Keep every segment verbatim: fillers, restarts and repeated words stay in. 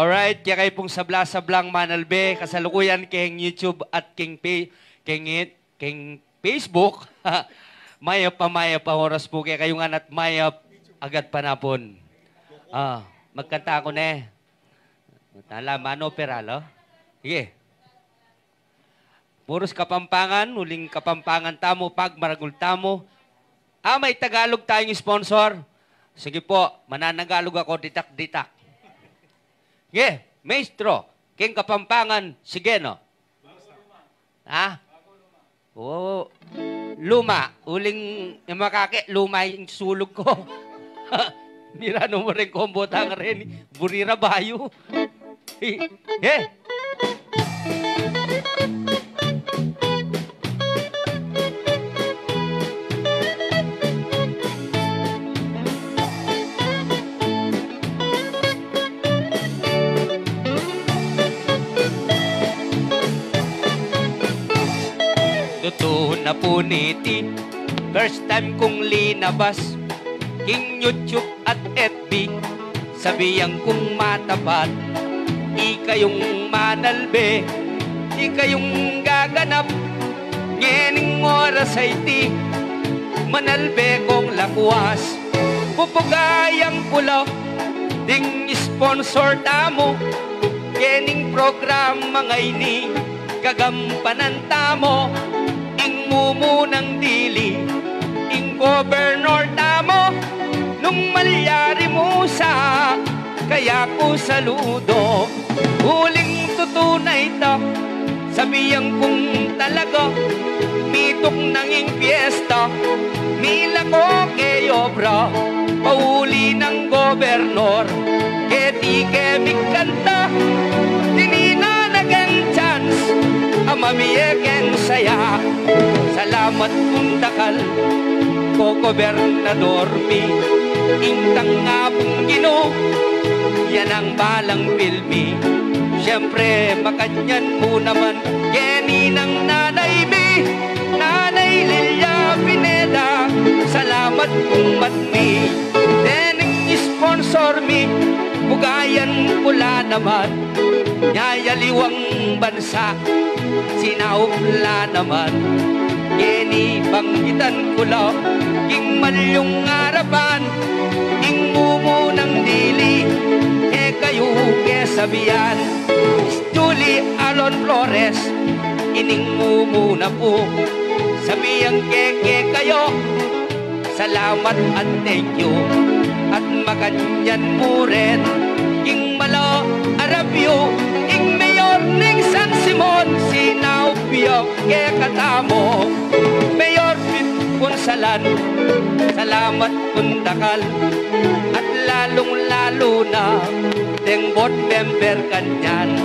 Alright, kekayu pung sabla-sablang manalbe, kasalukuyan keng YouTube at keng Fa-, keng it-, keng Facebook. Mayap a mayap a oras pu kekayu ngan at mayap a gatpanapun. Ah, magkanta ku ne. Tala, mano peralo? Sige. Puros Kapampangan, uling Kapampangan tamu, pagmaragul tamu. Ah, may Tagalog tayung sponsor. Sige po, mananagalog ako, ditak-ditak. Sige, maestro, keng Kapampangan, sige no. Ha? Oo. Luma, uling yung makake, luma yung sulug ko. Mira no mo rin kombo tang rin, burira bayu. Eh. Tutu na pu niti, first time kung linabas king YouTube at F B, sabian kung matapat, ikayung manalbe, ikayung gaganap, ngening oras a iti, manalbe kong lakwas. Pupugayan ku la ding sponsor tamu, kening programa ngeni, gagampanan tamu, ing mumunang dili, ing gobernor tamu, nung malyari mu sa, kaya ku saludo. Uling tutu na ita, sabian kung talaga, mituk nang ing piesta, milako ke obra, pauli nang gobernor, keti ke migkanta, tininan na keng chance, a mabie keng saya. Salamat kung dakal, ko gobernador mi, ing tangapung Ginu, yan ang balang pilmi. Siyempre, makanyan mu naman, keni nang nanay mi, Nanay Lilia Pineda, salamat kung matmi. Dening sponsor mi, bugayan ku la naman, nyayaliwang bansa, sinaup la naman. Keni banggitan ku la, king malyung arapan, ing mumunang dili, e kayu ke sabian. Julie Alon Flores, ining mumuna pu, sabian ke kekayu, salamat at thank you. At makanyan mu rin, ing malo arap yu, ing mayor ning San Simon, sinaup yu kekatamu, Mayor Pete Punsalan, salamat kung dakal, at lalung-lalu na deng board member kanyan,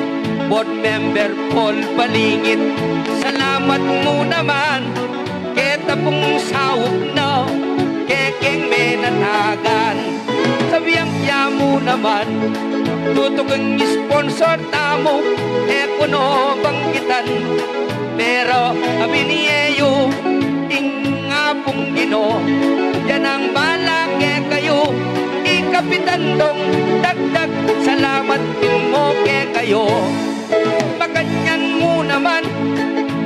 board member Paul Palingit, salamat mu naman, keta pung saup na, kekeng menatagan. Sabian ya mu naman, tutuking sponsor tamu, e ku no banggitan, pero a binie yu, ing Apung Ginu, yan ang bala kekayu, i Kapitan Dong Dagdag, salamat mu kekayu. Makanyan mu naman,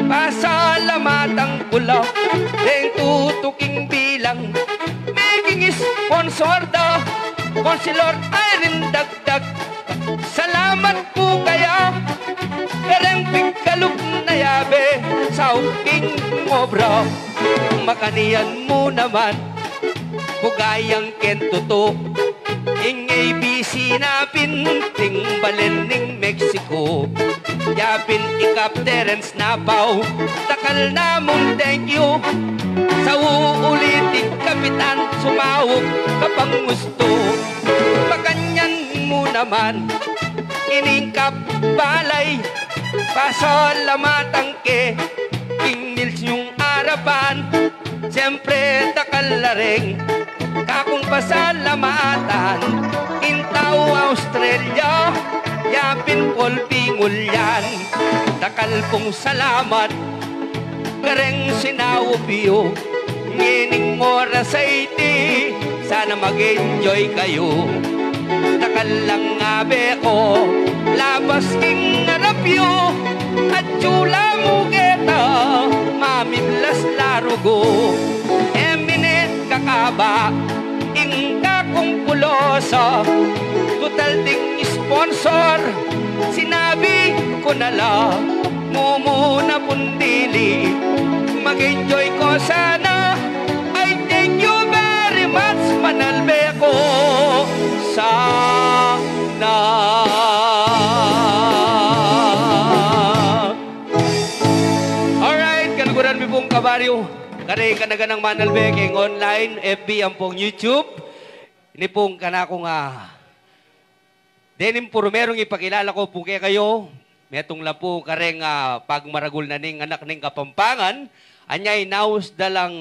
pasalamatan ku la, deng tutuking bilang, meging sponsor da, Konsilor Irene Dagdag, salamat pu kaya, kareng pigkalub na yabe, saup king obra, makanyan mu naman, bugayan keng tutu, ing A B C na pin, king balen ning Mexico, ya pin i Kap Terence Napao, dakal namung thank you, sa uuliting Kapitan Sumaup, Kapangustu, makanyan mu naman, ining Kap Balay, pasalamatan ke, king milyung arapan, siyempre dakal la ring kakung pasalamatan, ing tau Australia, ya pin Paul Bingulian, dakal pung salamat, kareng sinaup yu, ngening oras a iti, sana mag-enjoy kayu. Dakal lang abe ku, labas king arap yu, atyu la mu keta, mamiblas la rugu. E mine kakaba ing kakung pulosa, tutal ding sponsor, sinabi ku na la, mumuna pung dili, mag-enjoy ku sana. Ay, thank you very much, Manalbe ku sana. Alright, kaluguran mi pung kabaryu, karing kanaganang Manalbe keng online, F B, ampong YouTube. Ini pung kanakung, ah, dening purmerung ipakilala ku pu kekayu, metung la pu kareng, ah, pagmaragul na ning anak ning Kapampangan, anya inaus da lang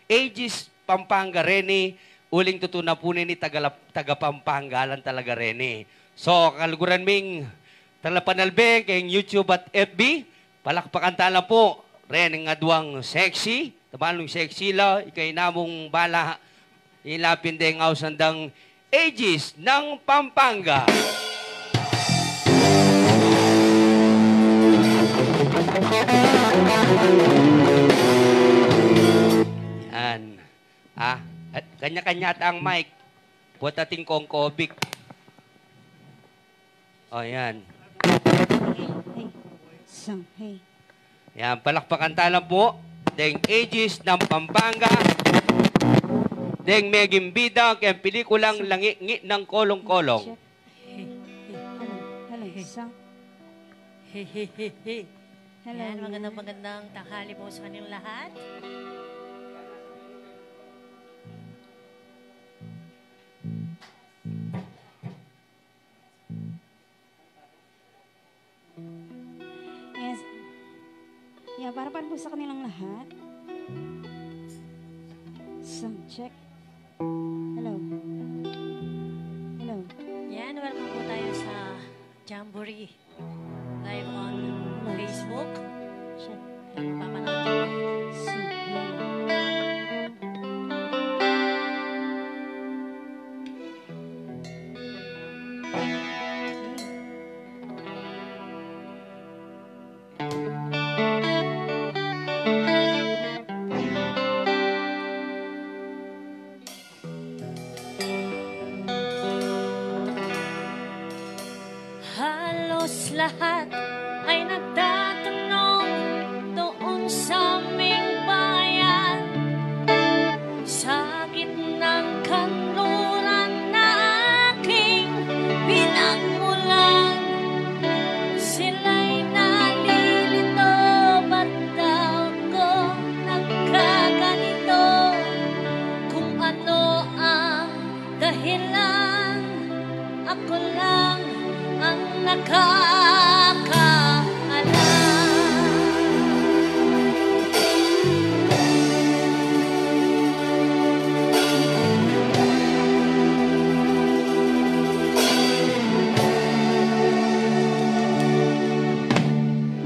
Aegis Pampanga reni, uling tutu na pu nini taga, taga Pampanga lan talaga reni. So, kaluguran ming talapanalbe keng YouTube at F B, palakpakan tala pu reng aduang sexy, tabanung sexy la, ikay namung bala, ila pin deng ausan dang Aegis ng Pampanga. Yan. Ah, at kanya-kanya at ang mic. Buat ating kong kobik. O, yan. Hey, hey. Sang, hey. Yan, palakpakan tala pu deng Aegis ng Pampanga, deng meging bida keng pelikulang Langi-ngi ng Kolong-kolong. Check. Hello, hello, sang. Hello, yan, magandang, yan, magandang tanghali po sa kanilang lahat. Yes. Yeah, para, para po sa kanilang lahat. Sound check. Hello. Hello. Yan, welcome po tayo sa Jamboree live on Facebook. Check. Yan, mapapanood niyo po. Sound, hello. Halos lahat ay nagtatanong doon sa aming bayan. Sa gitnang kanluran na aking pinagmulan, sila'y nalilito, ba't daw ko nagkaganito? Kung ano ang dahilan, ako lang ang nakakaalam.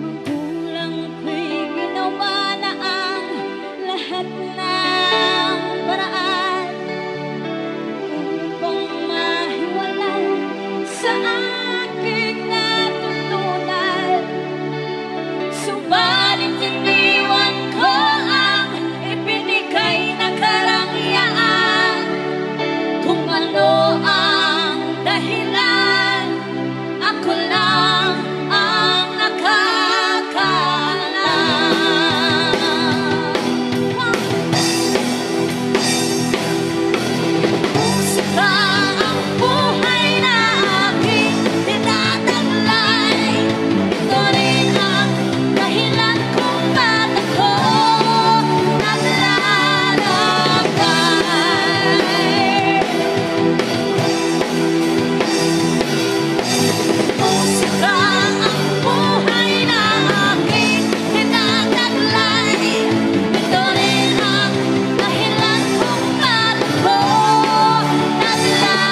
Magulang ko'y ginawa na ang lahat ng paraan upang mahiwalay sa aking natutunan. Subalit iniwan ko ang ibinigay na karangyaan. Kung ano ang dahilan, ako lang ang nakakaalam. Musika ang buhay na aking tinataglay. Ito rin ang dahilan kung ba't ako naglalakbay. Musika ang buhay na aking tinataglay. Ito rin ang dahilan kung ba't ako naglalakbay.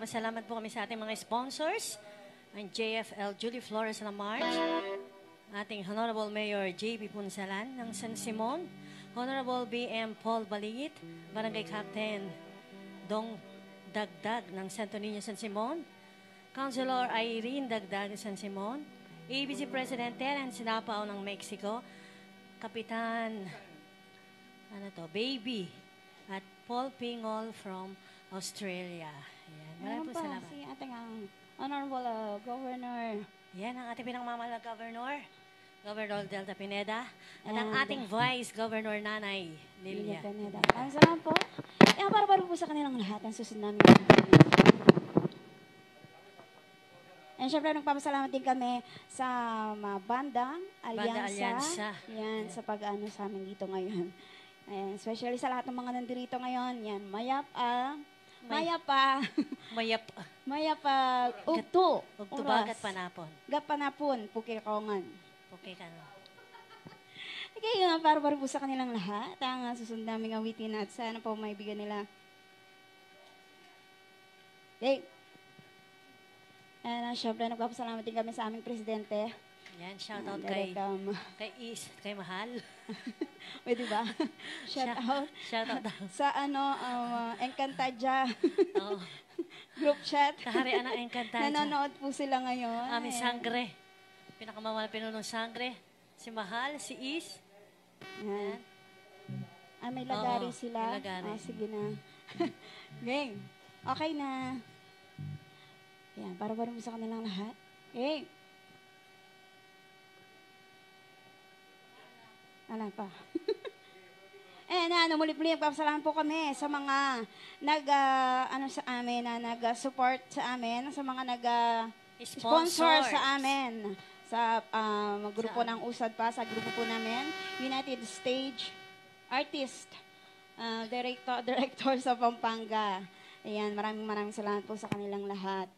Salamat po kami sa ating mga sponsors, ang J F L Julie Flores Lamarche, ating Honorable Mayor J B Punsalan ng San Simon, Honorable B M Paul Balingit, Barangay Captain Dong Dagdag ng Santo Niño, San Simon, Councilor Irene Dagdag, San Simon, A B C President Terence Lapao ng Mexico, Kapitan, ano to, Baby, at Paul Pingol from Australia. Ayan. Maraming Meron po pa salamat. Si ating ang Honorable, uh, Governor. Yan ang ating pinangmamahal na Governor, Governor Delta Pineda, at ang Ayan. ating Vice Governor Nanay Lilia. Lilia Pineda. Maraming salamat po. Yan, para, para po sa kanilang lahat, ang susunod namin. And syempre, nagpapasalamat din kami sa mga bandang Banda Alyansa. Alyansa. Yan, Yan. sa pag-ano sa amin dito ngayon. Ayan, especially sa lahat ng mga nandito ngayon. Yan, mayap, ah, May- mayap, ah. Mayap. Mayap, ah, Gat-, ugtu. Ugtu Oras. Bagat panapon. Gat panapon, pukikongan. Pukikongan. Okay, yun ang para, para po sa kanilang lahat. Ang, ah, susunod naming awitin at sana po maibigyan nila. Okay. And, ah, syempre, nagpapasalamat din kami sa aming presidente. Yan, shout out Yan, kay, Direk, um, kay Is, kay Mahal. Pwede ba? Shout Shout, out. shout out daw. Sa ano, um, Encantadia Oo. group chat. Kaharian ng Encantadia. Nanonood po sila ngayon. Aming Eh. sangre. Pinakamamahal pinunong sangre. Si Mahal, si Is. Yan. Yan. Ah, may lagari Oo, sila. may lagari. Ah, sige na. Game. Okay na. Yan, para, para mo sa kanilang lahat. Game. Wala pa. Eh, na, ano, muli-muli, nagpapasalamat po kami sa mga nag, ah, ano, sa amin, na nag, ah, support sa amin, sa mga nag, ah, sponsor Sponsors. sa amin, sa, ah, grupo Sa ng USADPA, sa grupo po namin, United Stage Artist, ah, Director, Director sa Pampanga. Ayan, maraming, maraming salamat po sa kanilang lahat.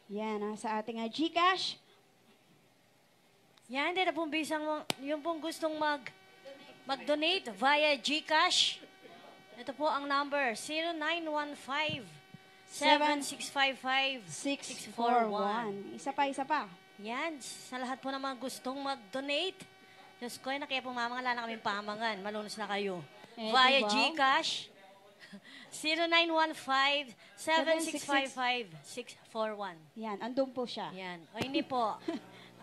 Yan, ah, sa ating, ah, GCash. Yan, dito pong bisang, yung pong gustong mag, mag-donate via GCash. Ito po ang number, zero nine one five, seven six five five, six four one. Isa pa, isa pa. Yan, sa lahat po ng mga gustong mag-donate, Diyos ko, na kaya pong mamangan, wala na kaming pamangan. Malunus na kayo. Eh, Via di ba? GCash, zero nine one five, seven six five five, six four one. Yan, andun po siya. Yan. O, ini po.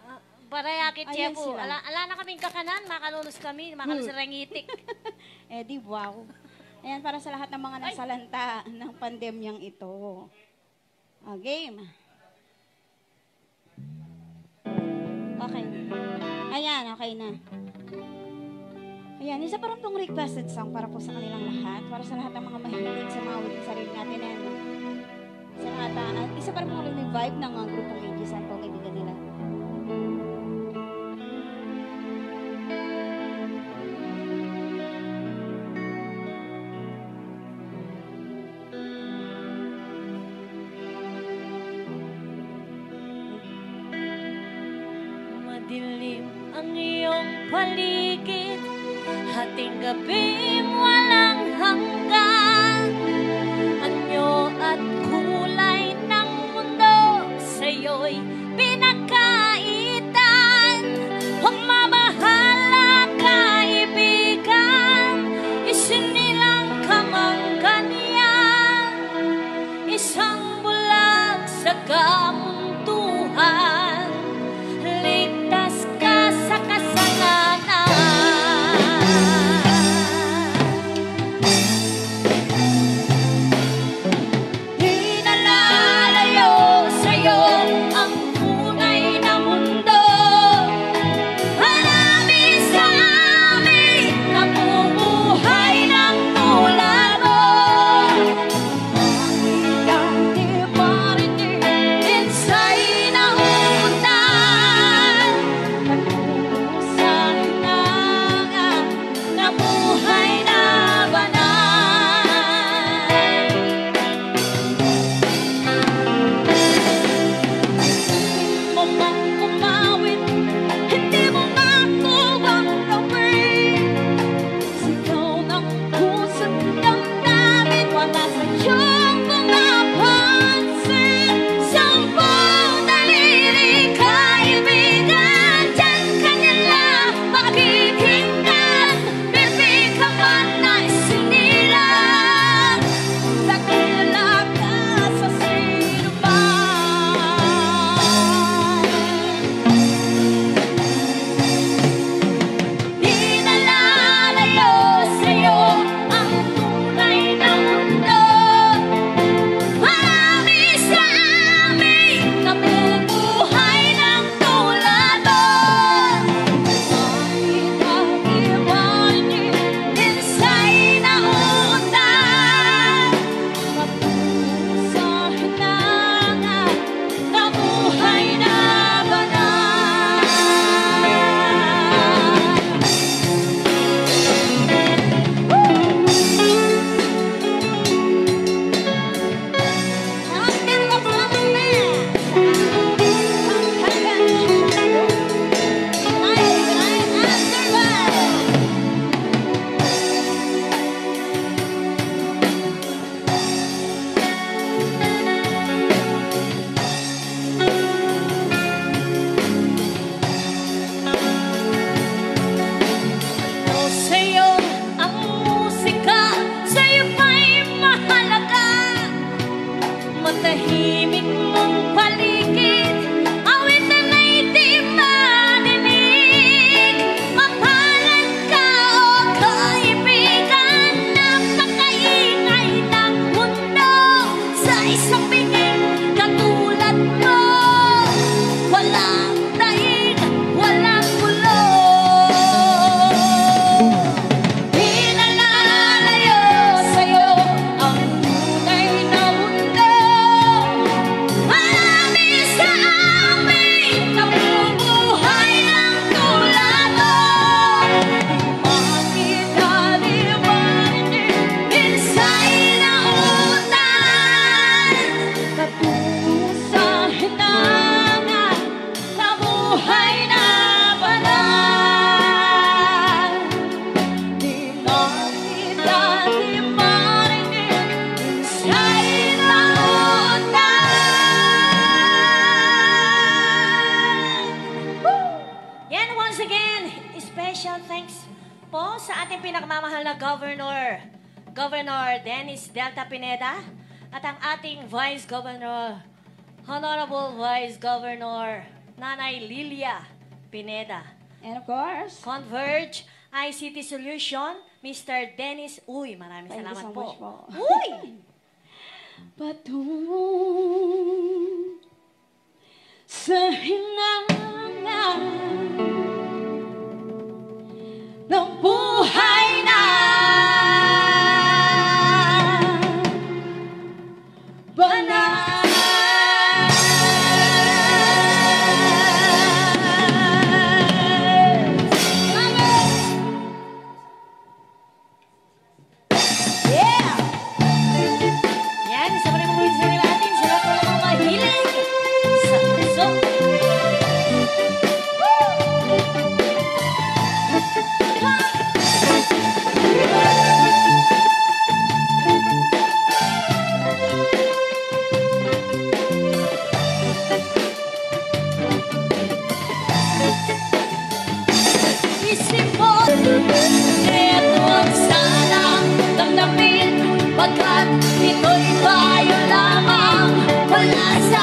Ah, barayakit Ayan siya po. sila. Ala, ala na kaming kakanan, makalunus kami, makalunus Hmm. rangitik. Eh, di wow. Ayan, para sa lahat ng mga Ay! nasalanta ng pandemyang ito. Ah, game. Okay. Ayan, okay na. Ayan, isa pa rin pong requested song para po sa kanilang lahat, para sa lahat ng mga mahilig sa mga awiting sarili natin. Ayan. Sa lahat, ah, isa pa rin pong revive ng, ah, grupong A G San po, kaibigan nila. Madilim ang iyong paligid, hating gabing walang hanggan. Anyo at kulay ng mundo sa'yo'y pinagkaitan. Huwag mabahala, kaibigan, isinilang ka mang ganyan. Isang bulag sa kamuntuhan, ligtas ka sa kasalanan. Pinalalayo sa'yo ang tunay na mundo. Marami sa amin namumuhay ng tula mo. Bakit ang di marinig sa Po sa ating pinakamamahal na Governor, Governor Dennis Delta Pineda, at ang ating Vice Governor, Honorable Vice Governor Nanay Lilia Pineda. And of course, Converge I C T Solution, Mister Dennis Uy. Maraming salamat po. Thank you so much po. Uy! Patungo sa hinangan ng buhay na banal. Yeah! Yan, isa pa rin mga gusto natin sa lahat ng mga mahilig sa tukso. Isip mo, eto ang sanang damdamin, pagkat ito'y payo lamang mula sa